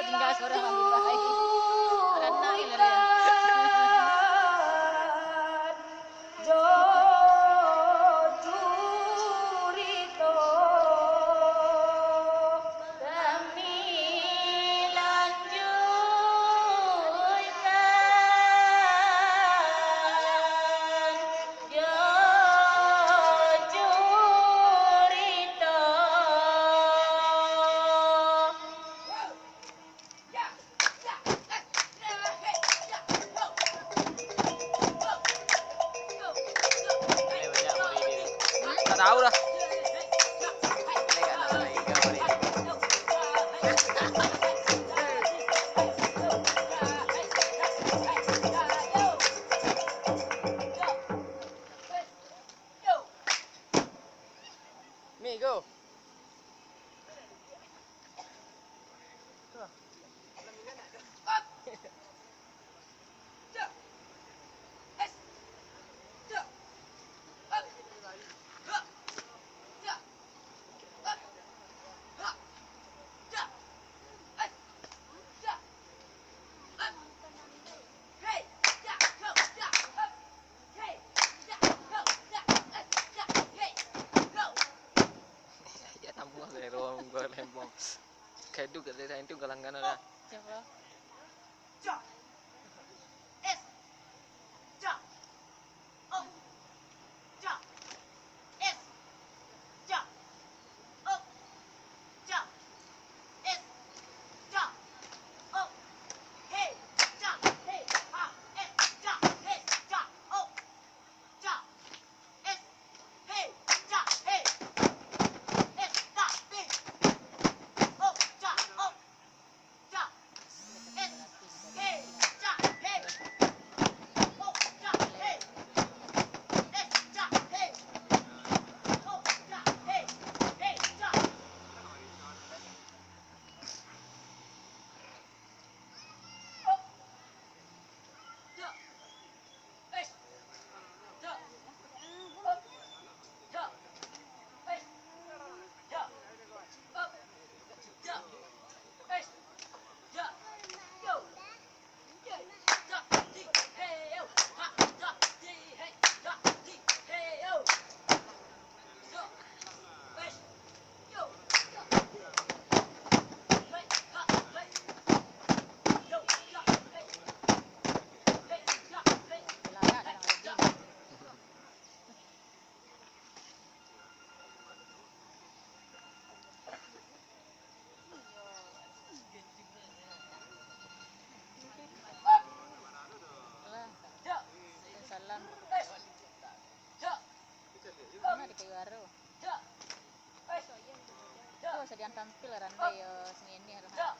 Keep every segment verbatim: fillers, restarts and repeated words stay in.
Tingga surang ambo lai. Baranak gilo dia. Jo curito kami lanjuikan jo curito. Tak tahu dah. Mi, go. Ya, tamu lah dari ruang gua lempong. Kayak itu, kayak itu galang-galang lah. Siapa? Salam. Mana di kayu aro? Oh, sadian tampil randai yo, sangini lah.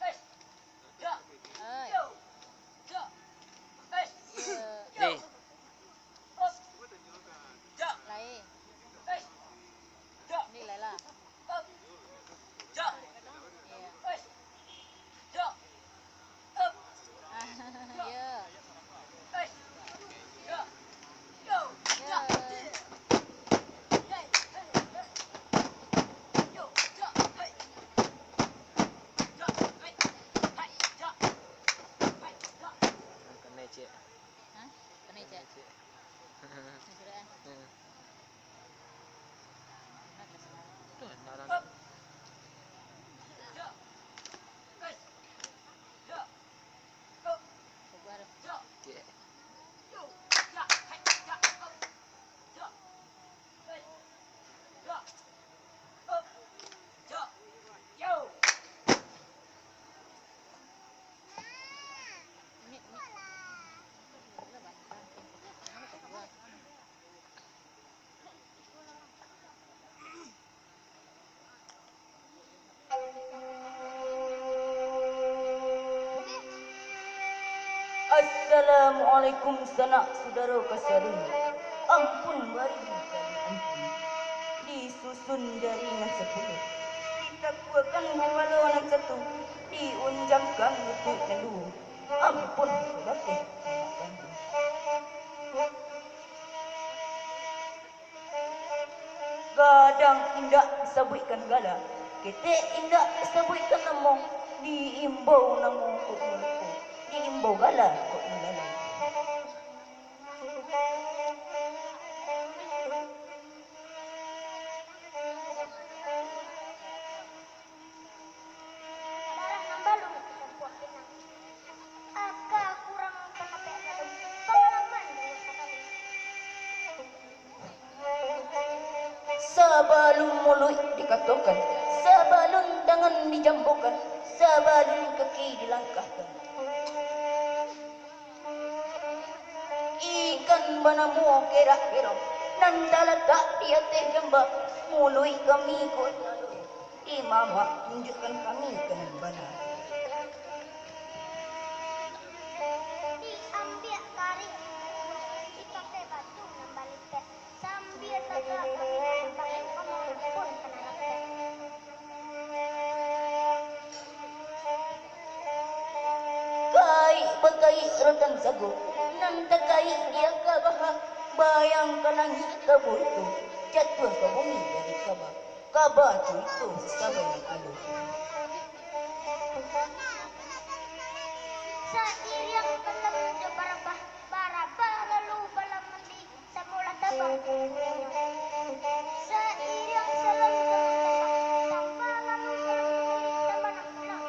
Oi. Yo. Ni. Lai. Ni lai lah. Iya. Ah, iya. Iya. Kanai ciek. Hah? Kanai ciek. Kanai ciek. Sudah, ah? Heeh. Tuh, salah. Sabar. Ciek. Assalamualaikum, sanak sudaro kasadonyo. Ampun bari kami ampun. Disusun jari nan sapuluah, ditakuakan kapalo nan satu, diunjamkan lutuik nan duo. Ampun, bakeh. Gadang indak disabuikkan gala, ketek indak disabuikkan lamong, Diimbau namo kok mulako, diimbau gala kok mulalai. Darah nan balun dicampuak pinang. Aka kurang kanapek balun, pangalaman dulu sakali. Sabalun muluik dikatokan, sabalun tangan dijambokan, sabalun kaki dilangkahkan. Ikan banamo kerah-kerong, nan talatak di ateh jamba, muluik kami ko, di mamak tunjuakkan kami ka nan bana. Diambiak karih, dipakai batu nan balipek, sambia tagak kami, pakai omong pun kana rapek. Kaik bakaik rotan sago, nan takaik di aka baha, bayang ka langik ka buritu, jatuah ka bumi jadi kaba, kaba curito sabayang alo. Sairiang batamu jo barabah, barabah lalu balamandi. Samolah tabang. Sairiang salalu tabang, samba lalu salalu tabanam pulang.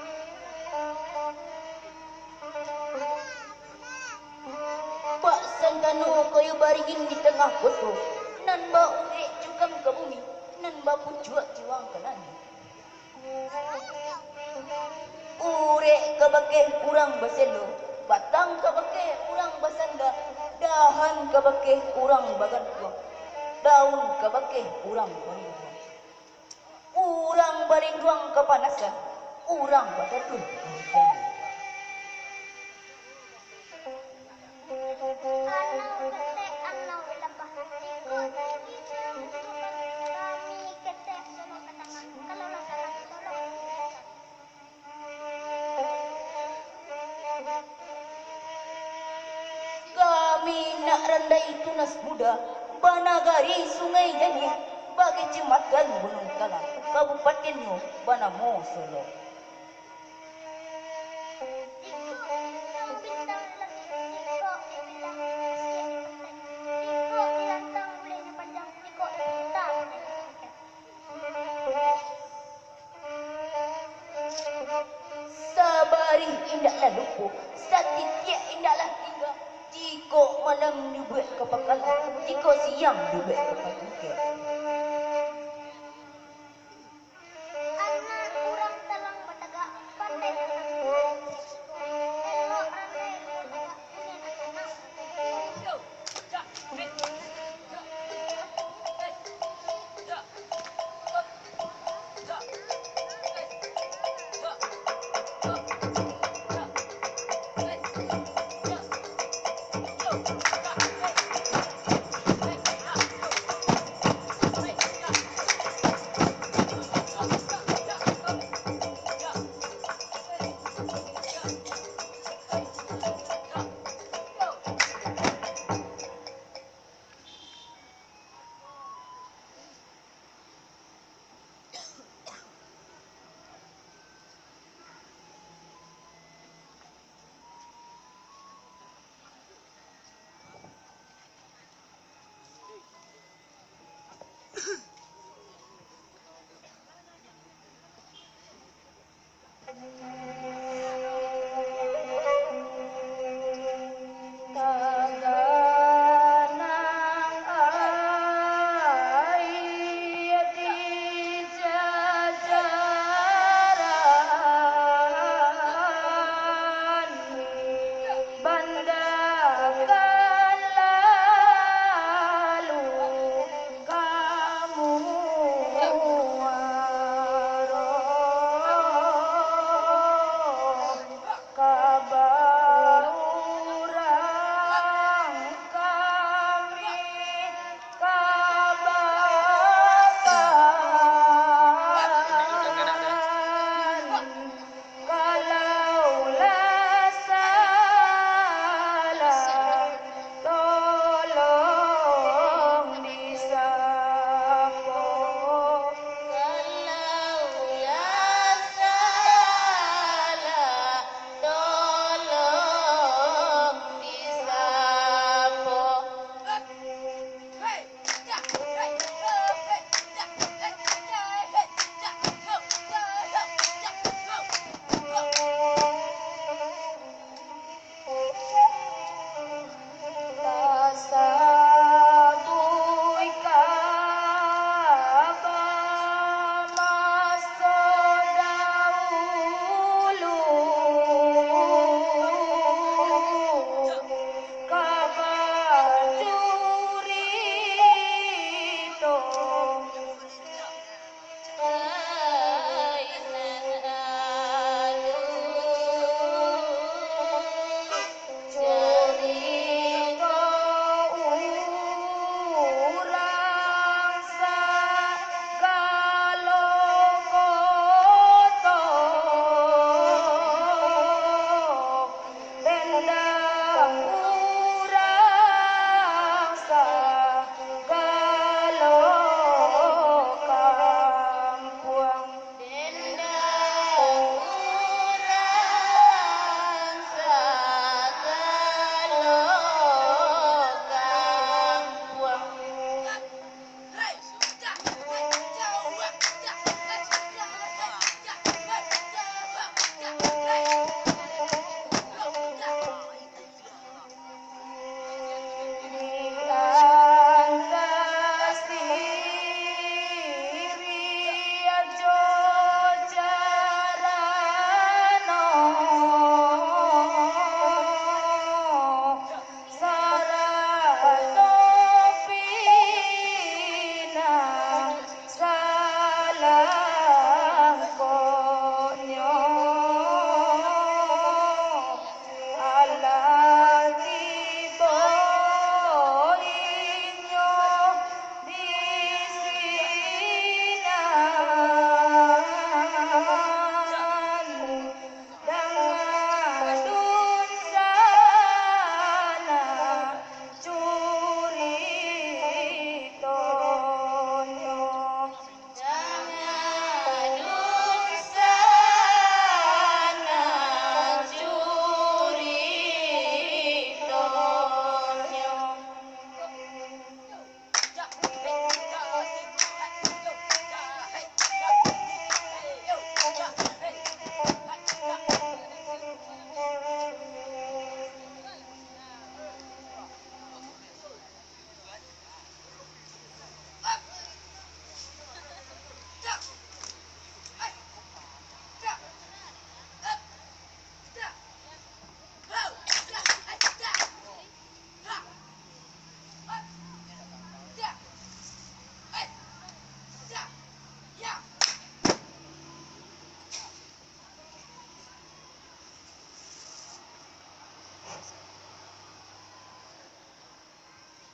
Bak santano kayu baringin di tangah koto, nan baurek cukam ka bumi, nan bapucuak tiwang ka langik. Urek kabakeh urang baselo, batang kabakeh urang basanda, dahan kabakeh urang bagantuang, daun kabakeh urang balinduang. Urang balinduang kapanasan, urang bagaduah kahujanan. Anau ketek, anau di lambah, iko tinggi, kami ketek, solok ka tangah, kalau lah salah, tolong. Kami nak randai tunas muda, banagari Sungai Janiah, bakecamatan Gunung Talang, kabupatennyo banamo Solok. Iko bintang di langik, iko di bilang, iko di lantang, bulehnyo panjang, iko di bintang. Sabarih indaklah lupo, satitiak indaklah tingga, jikok malam dibuek ka pakalah, jikok siang dibuek ka patungkek. Anak urang talang batagak, pandai anak urang. Elok randai urang tagak, buliah anak.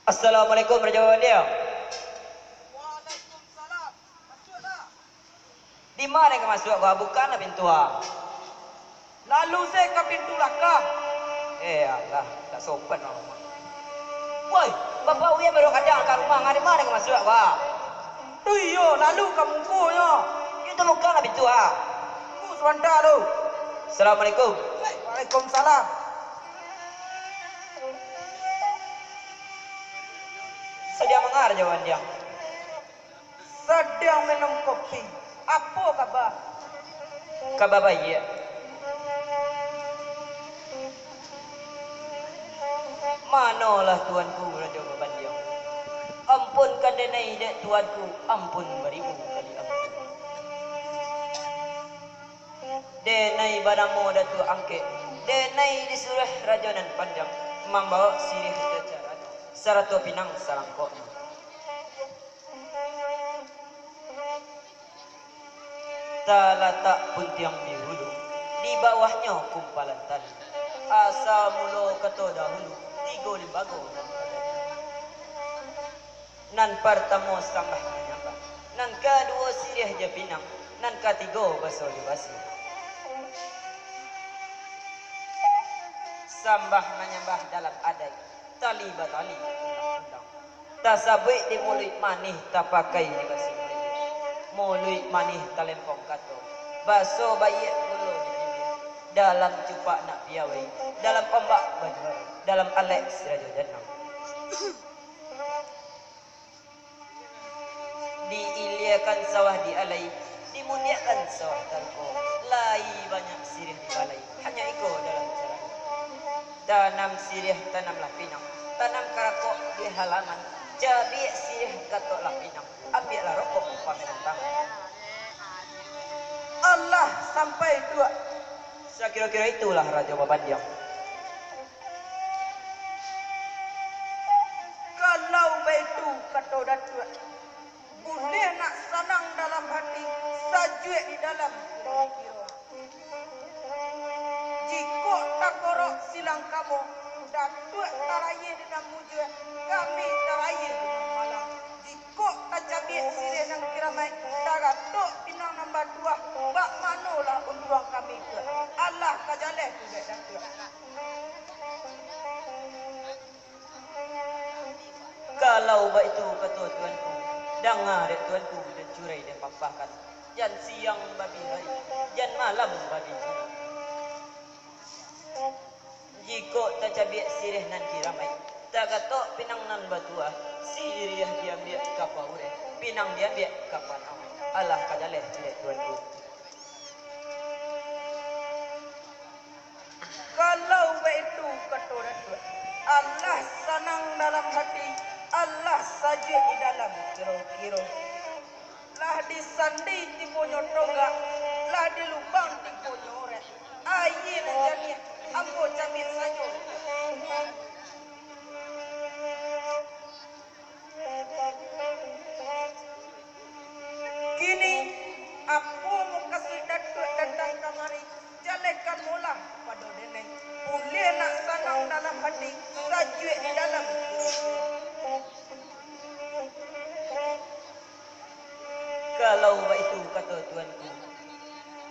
Assalamualaikum, Rajo Babandiang. Waalaikumsalam. Masuaklah. Di ma den ka masuak ko? Bukalah pintu, ah. Lalu se ka pintu balakang. Eh, alah, tak sopan urang rumah. Woi, Bapak Uya baru kadang ka rumah, di ma den ka masuak ko? Tu iyo, lalu ka mukonyo. Itu bukalah pintu, ah. Tunggu sabanta tu. Assalamualaikum. Waalaikumsalam. Sadiang manga, Rajo Babandiang? Sadiang minum kopi. Apo kaba? Kaba baiak. Manolah tuanku, Rajo Babandiang? Ampunkan denai dek tuanku, ampun baribu kali ampun. Denai banamo Datuak Angkek, denai disuruah Rajo Nan Panjang mambawok siriah jo carano, sarato pinang sarangkoknyo. Talatak puntiang di hulu, di bawahnyo kumpalan tali. Asa mulo kato dahulu, tigo limbago nan badiri. Nan partamo sambah manyambah, nan kaduwo siriah jo pinang, nan katigo baso jo basi. Sambah manyambah dalam adaik, tali batali undang-undang. Tasabuik di muluik manih, tapakai di basi baiak. Muluik manih talempong kato, baso baiak pulo di bibia. Dalam cupak nak piawai, dalam ombak bajuara, dalam alek si Rajo Janang. Diiliakan sawah di alai, dimuniakkan sawah taruko. Lai banyak siriah di balai, hanyo iko dalam carano. Tanam siriah, tanamlah pinang, tanam karakok di halaman, cabiak siriah, katoklah pinang, ambiaklah rokok pamenan tangan. Alah sampai, Tuak. Sakiro-kiro itulah, Rajo Babandiang. Kalau baitu kato Datuak, buliah nak sanang dalam hati, sajuak di dalam pikiran. Jikok takorok silang kamo, Datuak tarayie di nan mujua, kami tarayie di nan malang. Jikok tacabiak siriah nan kiramaik, tagatok pinang nan batuah, bak manolah untuang kami tu? Alah ka jaleh tu dek Datuak. Kalau baitu kato tuanku, danga dek tuanku, den curai den pampahkan, jan siang babihari, jan malam babijili. Jikok tacabiak siriah nan kiramaik, tagatok pinang nan batuah, siriah diambiak ka paureh, pinang diambiak ka panau. Alah ka jaleh dek tuanku. Kalau baitu kato Datuak, alah sanang dalam hati, alah sajuak di dalam kiro-kiro. Lah disandi tiponyo tonggak, lah dilubang tiponyo orek. Aia nan janiah, ambo cabiak sajo. Kini, apo mukasuik Datuak datang kamari? Jalehkanlah pado denai. Buliah nak sanang dalam hati, sajuak di dalam. Kalau baitu kato tuanku,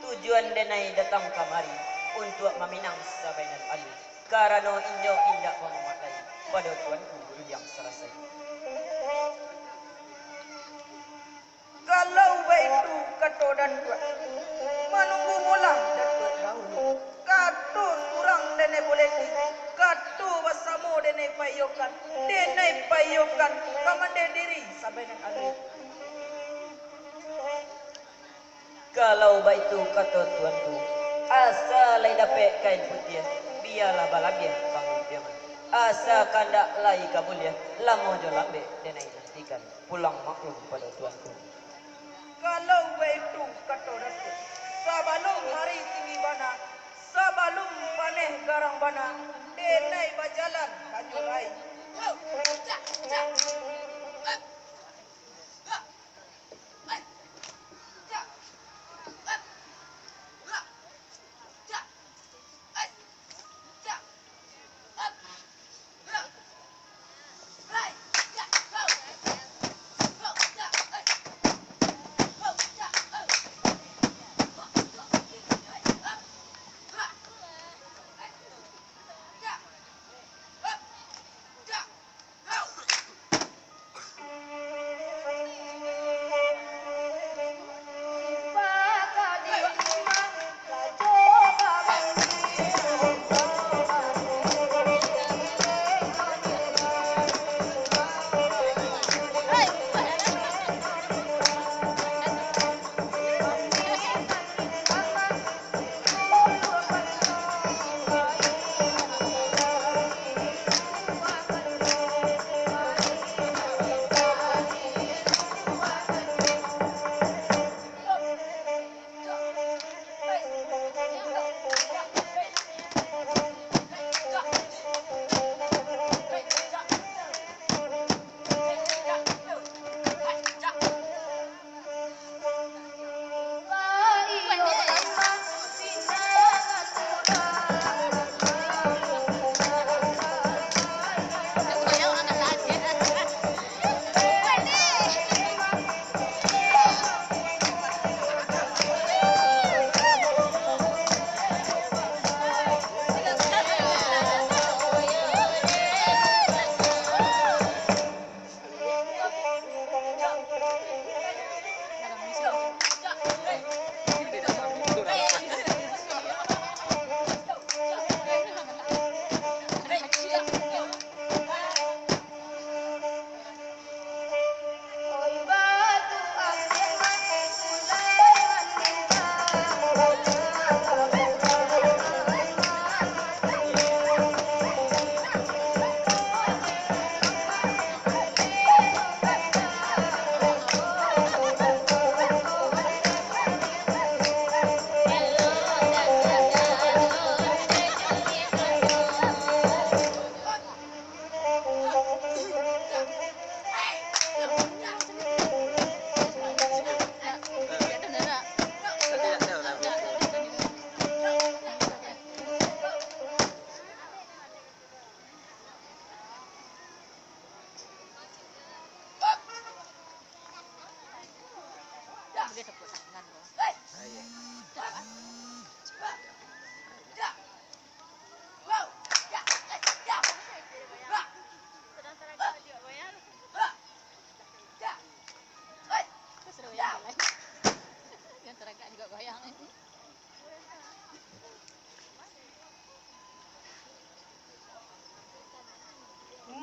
tujuan denai datang kamari untuak maminang sabainan alun, karano inyo indak bamumaik lai pado tuanku Rudiang Sarasai. Kalau baitu kato Datuak, manunggu molah Datuak dahulu. Kato surang denai buleki, kato basamo denai paiyokan, denai paiyokan ka mandeh diri sabainan alun. Kalau baitu kato tuanku, asa lai dapek kain putiah, bialah balabiah pangampiangan. Asa kandak lai ka buliah, lamo jo lambek denai nantikan, pulang maklum pado tuanku. Kalau baitu kato Datuak, sabalun hari tinggi bana, sabalun paneh garang bana, denai bajalan hanyo lai.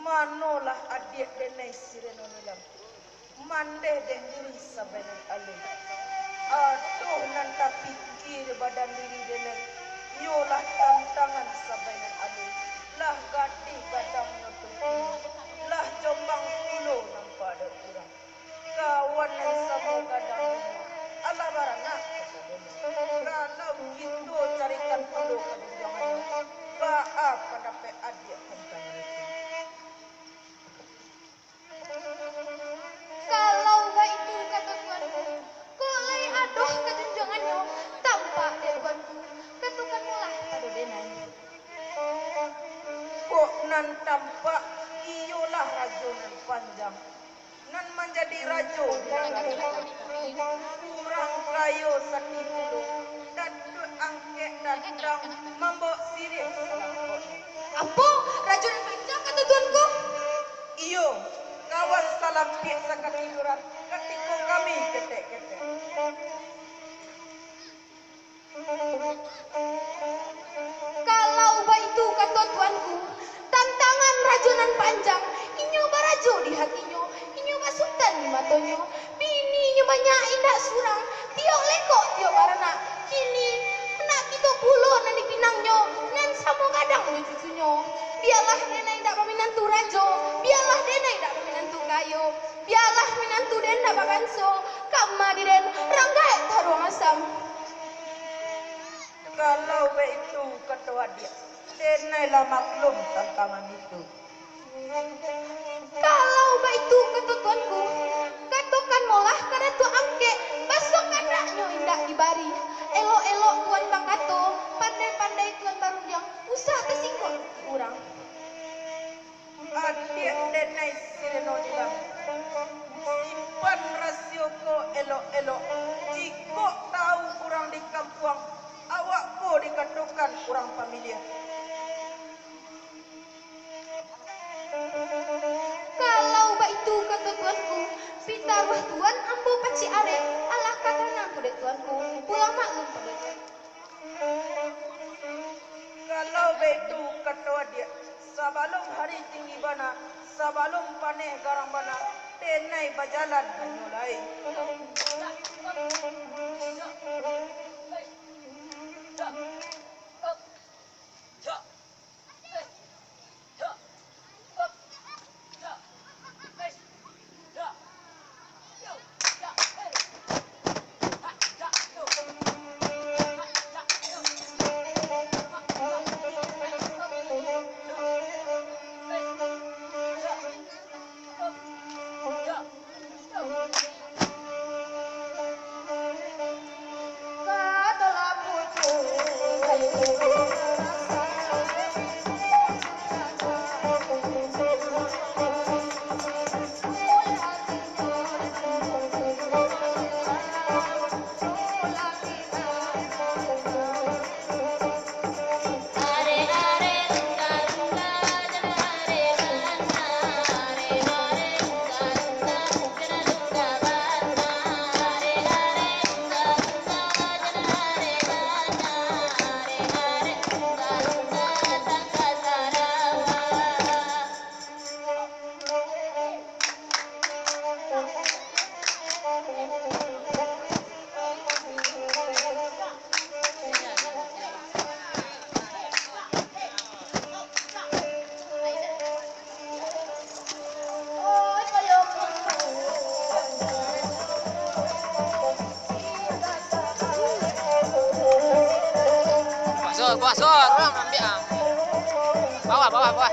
Manolah adiak denai si Reno Nilam, mandeh den diri sabanan alun. Adoh nan tapikia di badan diri denai, iyolah tantangan sabanan alun. Lah gadih badangnyo tu, lah jombang pulo nampak dek urang. Kawan nan samo gadang, alah baranak kasadonyo. Kalau kito carikan pulo ka junjuangannyo, baa pandapek adiak tantang itu? Kalau baitu kato tuanku, kok lai adoh ka junjuangannyo, tampak dek tuanku, katokan molah pado denai. Kok nan tampak, iyolah rajo nan panjang, nan manjadi rajo di nagari urang kayo sati pulo, Datuak Angkek datang mambawok siriah salangkok. Apo? Rajo nan panjang kato tuanku? Iyo, kawan salampiak sakatiduran, katiko kami ketek-ketek. Kalau baitu kato tuanku, tantangan rajo nan panjang, inyo barajo di hatinyo, inyo basuntan di matonyo, bini inyo banyak indak surang, tiok lekok tiok baranak, kini anak kito pulo nan dipinangnyo, nan samo gadang jo cucunyo. Bialah denai indak baminantu rajo, bialah denai indak baminantu kayo, bialah minantu den indak babanso, kama di den ranggaek taruang asam. Kalau baitu kato adiak, denai lah maklum tantangan itu. Kalau baitu kato tuanku, katokan molah ka Datuak Angkek, baso kandaknyo indak dibari. Elok-elok tuan bakato, pandai-pandai tuan barundiang, usah tasingguang ati urang. Adiak denai si Reno Nilam, simpan rasio ko elok-elok. Jikok tau urang di kampuang, awak ko dikatokan urang pamiliah. Kalau baitu kato tuanku, pitaruah tuan ambo pacik arek, alah ka tanang ko dek tuanku, pulang maklum pado tuan. Kalau baitu kato adiak, sabalum hari tinggi bana, sabalum paneh garang bana, denai bajalan hanyo lai. Bawah, bawah, bawah.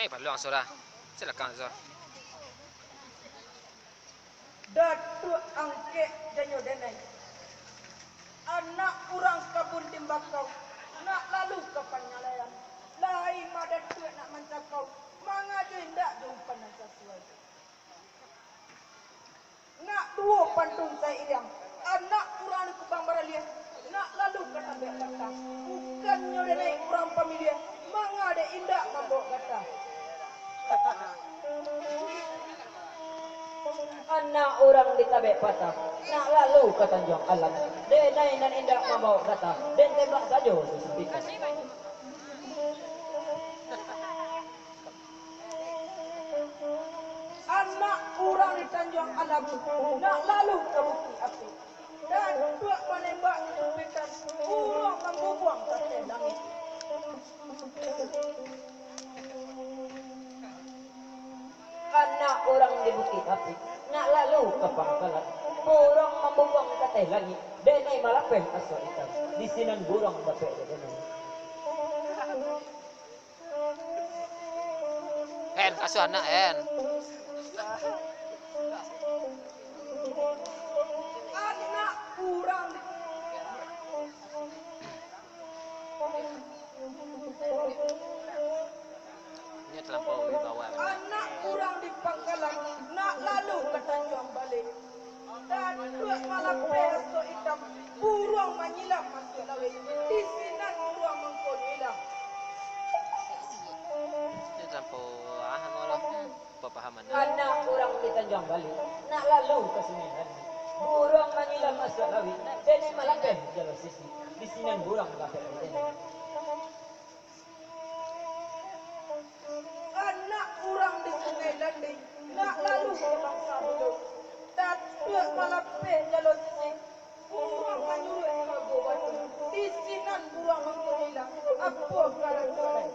Eh, paluang Asura. Silakan, Asura. Datuak Angkek Janyo Denai, anak urang kabun timbakau, nak lalu ka panyalaian. Lai ma Datuak nak mancakau, mangajo indak jo umpan nan sasuai. Nak duo pantun sairiang, anak urang di Kubang Baraliah, nak lalu ka Tabek Patah. Bukannyo Denai urang pamiliah, manga dek indak mambawok gatah. Anak urang di Tabek Patah, nak lalu ka Tanjuang Alam. Denai nan indak mambawok gatah, den tembak sajo jo suntikan. Anak urang di Tanjuang Alam, nak lalu ka Bukik Apik. Datuak manembak jo suntikan, buruang mambubuang ka ateh langik. Anak urang di Bukik Apik, nak lalu ka Pangkalan. Buruang mambubuang ka ateh langik, Denai malapeh asuak itam. Di sinan buruang dapek dek Denai. En, asuah anak, En. Anak urang di Inyo talampau wibawa. Anak urang di Pangkalan, nak lalu ka Tanjuang Baleh. Datuak malapeh asuak itam, buruang manyilam masuak lauik. Di sinan buruang mangkonyo ilang. Inyo talampau, ah, amolah. Papahaman. Anak urang di Tanjuang Baleh, nak lalu ka Sungai Landing. Buruang manyilam masuak lauik, Denai malapeh jalo sisi. Di sinan buruang dapek dek Denai. Anak urang di Sungai Landing, nak lalu ka Bangsa Bulo. Datuak malapeh jalo sisi, buruang manyuruak ka Guo Batu. Di sinan buruang mangkonyo ilang, apo karajo lai.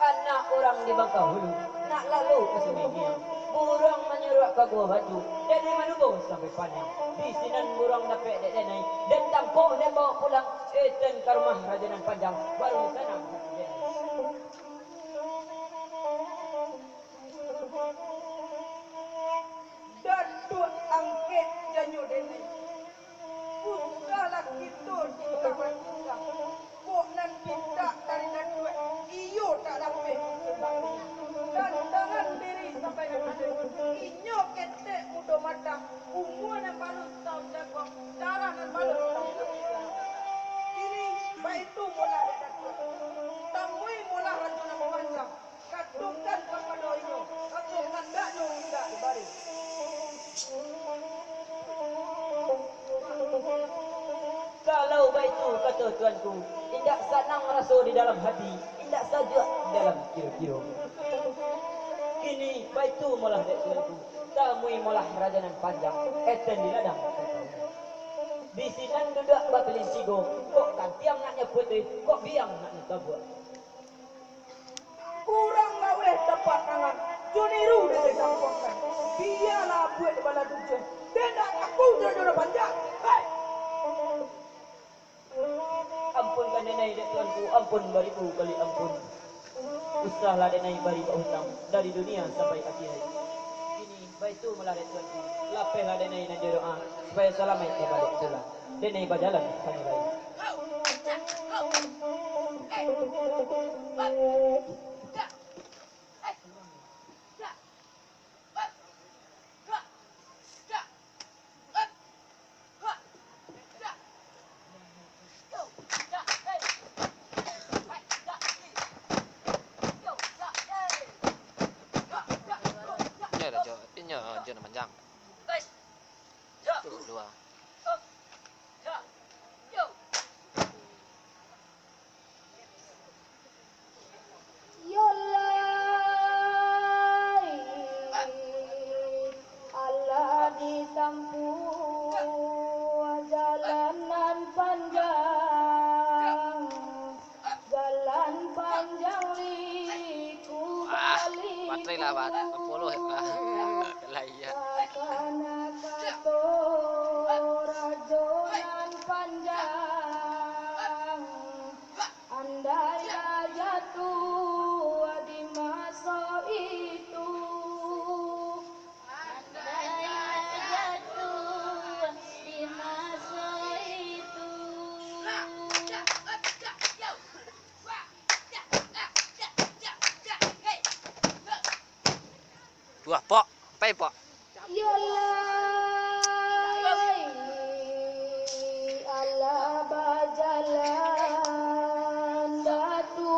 Anak urang di Bangkahulu, nak lalu ka Sungai Niang. Buruang manyuruak ka Guo Batu, Denai manubo sampai Paniang. Di sinan buruang dapek dek Denai, den tampuah den baok pulang, etan ka rumah Rajo Nan Panjang, baru sanang hati Denai. Datuak Angkek Janyo Denai. Usahlah kito tingga matingga. Kok nan pintak dari Datuak, iyo tak lapeh disambah. Tantangan diri sampai nan ado. Inyo ketek mudo matang, umua nan baru satahun jaguang, darah nan baru satahun jaguang. Kini, baitu molah dek Datuak. Tamui molah Rajo Nan Panjang. Katokan kapado inyo, atau kandaknyo indak dibari. Kalau baitu kato tuanku, indak sanang raso di dalam hati, indak sajuak di dalam kiro-kiro. Kini baitu molah dek tuanku, tamui molah Rajo Nan Panjang, etan di ladang. Di sinan duduak bapilin tigo, kok kantiang nak nyo putuih, kok biang nak nyo tabuak. Urang laweh tapak tangan, jo niru den tapuangkan. Bialah buek bala tujuah, den ndak takuik jo Rajo Nan Panjang. Hai! Ampunkan denai dek tuanku, ampun baribu kali ampun. Usahlah denai bari bautang dari dunia sampai akhirat. Kini baitu molah dek tuanku, lapehlah denai nan jo doa, supayo salamaik babaliak pulang. Denai bajalan ka nyo lai. Inyo lah jo, inyo jo nan panjang. Tu dua. Yo lai, alah ditampuah jalan nan panjang, jalan panjang liku. Ah, baterai lah, bat-, sepuluh lah. Lah, iya. Takana kato rajo nan panjang. Pok, pai, Pok. Iyolah.